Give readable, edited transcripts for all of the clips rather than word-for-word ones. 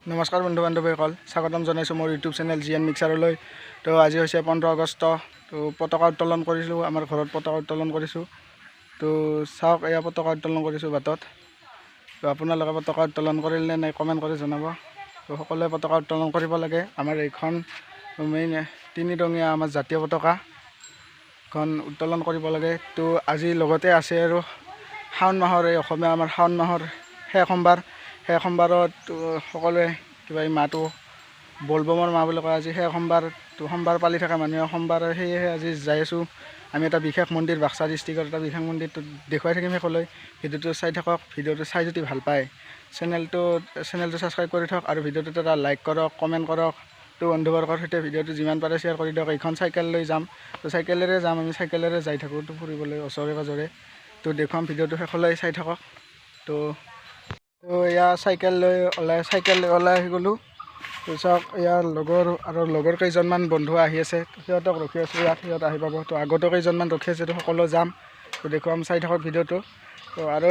নমস্কাৰ বন্ধু বান্ধৱীসকল, স্বাগতম জনাইছোঁ মোৰ ইউটিউব চেনেল জি এন মিক্সাৰলৈ। তো আজি হৈছে 15 আগষ্ট। তো পতাকা উত্তোলন কৰিছিলোঁ, আমাৰ ঘৰত পতাকা উত্তোলন কৰিছোঁ। তো চাওক, এয়া পতাকা উত্তোলন কৰিছোঁ বাটত। তো আপোনালোকে পতাকা উত্তোলন কৰিল নে নাই কমেণ্ট কৰি জনাব। তো সকলোৱে পতাকা উত্তোলন কৰিব লাগে। আমাৰ এইখন মেইন তিনিৰঙীয়া আমাৰ জাতীয় পতাকা এখন উত্তোলন কৰিব লাগে। তো আজি লগতে আছে আৰু শাওণ মাহৰ, এই অসমীয়া আমাৰ শাওণ মাহৰ শেষ সোমবাৰ। শেষ সোমবাৰত সকলোৱে কিবা এই মাহটো বলবমৰ মাহ বুলি কয়। আজি শেষ সোমবাৰ, তো সোমবাৰ পালি থকা মানুহে সোমবাৰ, সেয়েহে আজি যাই আছোঁ আমি এটা বিশেষ মন্দিৰ, বাক্সা ডিষ্ট্ৰিক্টৰ এটা বিশেষ মন্দিৰটো দেখুৱাই থাকিম শেষলৈ। ভিডিঅ'টো চাই থাকক। ভিডিঅ'টো চাই যদি ভাল পায় চেনেলটো চেনেলটো ছাবস্ক্ৰাইব কৰি থওক আৰু ভিডিঅ'টোত এটা লাইক কৰক, কমেণ্ট কৰক। তো বন্ধুবৰ্গৰ সৈতে ভিডিঅ'টো যিমান পাৰে শ্বেয়াৰ কৰি দিয়ক। এইখন চাইকেল লৈ যাম, তো চাইকেলেৰে যাম, আমি চাইকেলেৰে যাই থাকোঁ তো ফুৰিবলৈ ওচৰে পাঁজৰে। তো দেখুৱাম, ভিডিঅ'টো শেষলৈ চাই থাকক। তো তো এয়া চাইকেল লৈ ওলাই আহি গ'লোঁ। তো চাওক, ইয়াৰ লগৰ আৰু লগৰ কেইজনমান বন্ধু আহি আছে, সিহঁতক ৰখি আছোঁ ইয়াত, সিহঁত আহি পাব। তো আগতো কেইজনমান ৰখি আছে, তো সকলো যাম, তো দেখুৱাম, চাই থাকক ভিডিঅ'টো। তো আৰু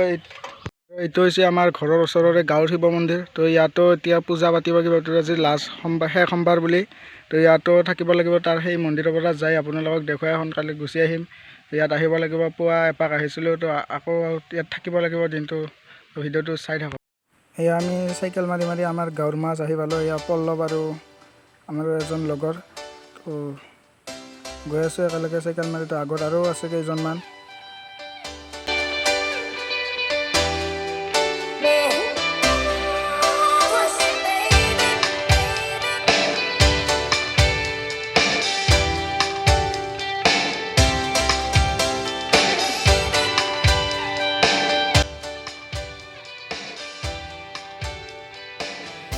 এইটো হৈছে আমাৰ ঘৰৰ ওচৰৰে গাঁৱৰ শিৱ মন্দিৰ। তো ইয়াতো এতিয়া পূজা পাতিব কিবা, আজি লাষ্ট সোমবাৰ, শেষ সোমবাৰ বুলি। তো ইয়াতো থাকিব লাগিব, তাৰ সেই মন্দিৰৰ পৰা যাই আপোনালোকক দেখুৱাই সোনকালে গুচি আহিম। ইয়াত আহিব লাগিব, পুৱা এপাক আহিছিলোঁ, তো আকৌ ইয়াত থাকিব লাগিব দিনটো। ভিডিঅ'টো চাই থাকক। এয়া আমি চাইকেল মাৰি মাৰি আমাৰ গাঁৱৰ মাজ আহি পালোঁ। এয়া পল্লৱ আৰু আমাৰ এজন লগৰ। তো গৈ আছোঁ একেলগে চাইকেল মাৰি। তো আগত আৰু আছে কেইজনমান।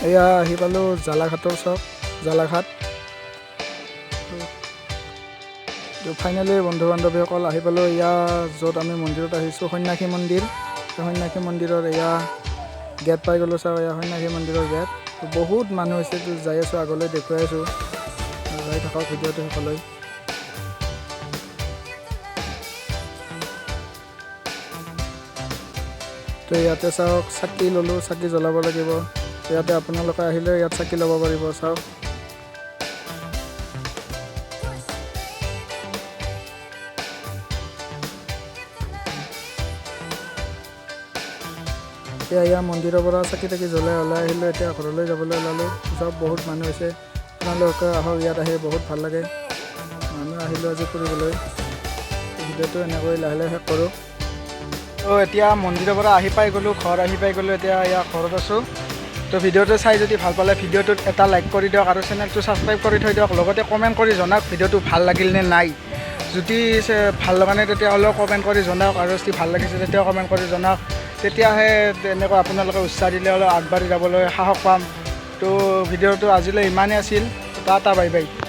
এয়া আহি পালোঁ জালাঘাটৰ চক, জালাঘাট। তো ফাইনেলি বন্ধু বান্ধৱীসকল আহি পালোঁ এয়া য'ত আমি মন্দিৰত আহিছোঁ, সন্যাসী মন্দিৰ। তো সন্যাসী মন্দিৰৰ এয়া গেট পাই গ'লোঁ। চাওঁ, এয়া সন্যাসী মন্দিৰৰ গেট। তো বহুত মানুহ হৈছে। তো যাই আছোঁ, আগলৈ দেখুৱাই আছোঁ, যাই থাকক ভিডিঅ'টো শেষলৈ। তো ইয়াতে চাওক, চাকি ল'লোঁ, চাকি জ্বলাব লাগিব। ইয়াতে আপোনালোকে আহিলে ইয়াত চাকি ল'ব পাৰিব। চাওক, এতিয়া ইয়াৰ মন্দিৰৰ পৰা চাকি তাকি জ্বলাই ওলাই আহিলোঁ। এতিয়া ঘৰলৈ যাবলৈ ওলালোঁ। চব বহুত মানুহ হৈছে। আপোনালোকে আহক, ইয়াত আহি বহুত ভাল লাগে। মানুহ আহিলোঁ আজি ফুৰিবলৈ। ভিডিঅ'টো এনেকৈ লাহে লাহে শেষ কৰোঁ। তো এতিয়া মন্দিৰৰ পৰা আহি পাই গ'লোঁ, ঘৰ আহি পাই গ'লোঁ। এতিয়া ইয়াৰ ঘৰত আছোঁ। তো ভিডিঅ'টো চাই যদি ভাল পালে ভিডিঅ'টোত এটা লাইক কৰি দিয়ক আৰু চেনেলটো ছাবস্ক্ৰাইব কৰি থৈ দিয়ক। লগতে কমেণ্ট কৰি জনাওক ভিডিঅ'টো ভাল লাগিল নে নাই। যদি ভাল লগা নাই, তেতিয়াহ'লেও কমেণ্ট কৰি জনাওক আৰু যদি ভাল লাগিছে তেতিয়াও কমেণ্ট কৰি জনাওক। তেতিয়াহে তেনেকুৱা আপোনালোকে উৎসাহ দিলে অলপ আগবাঢ়ি যাবলৈ সাহস পাম। তো ভিডিঅ'টো আজিলৈ ইমানেই আছিল। Tata, bye bye.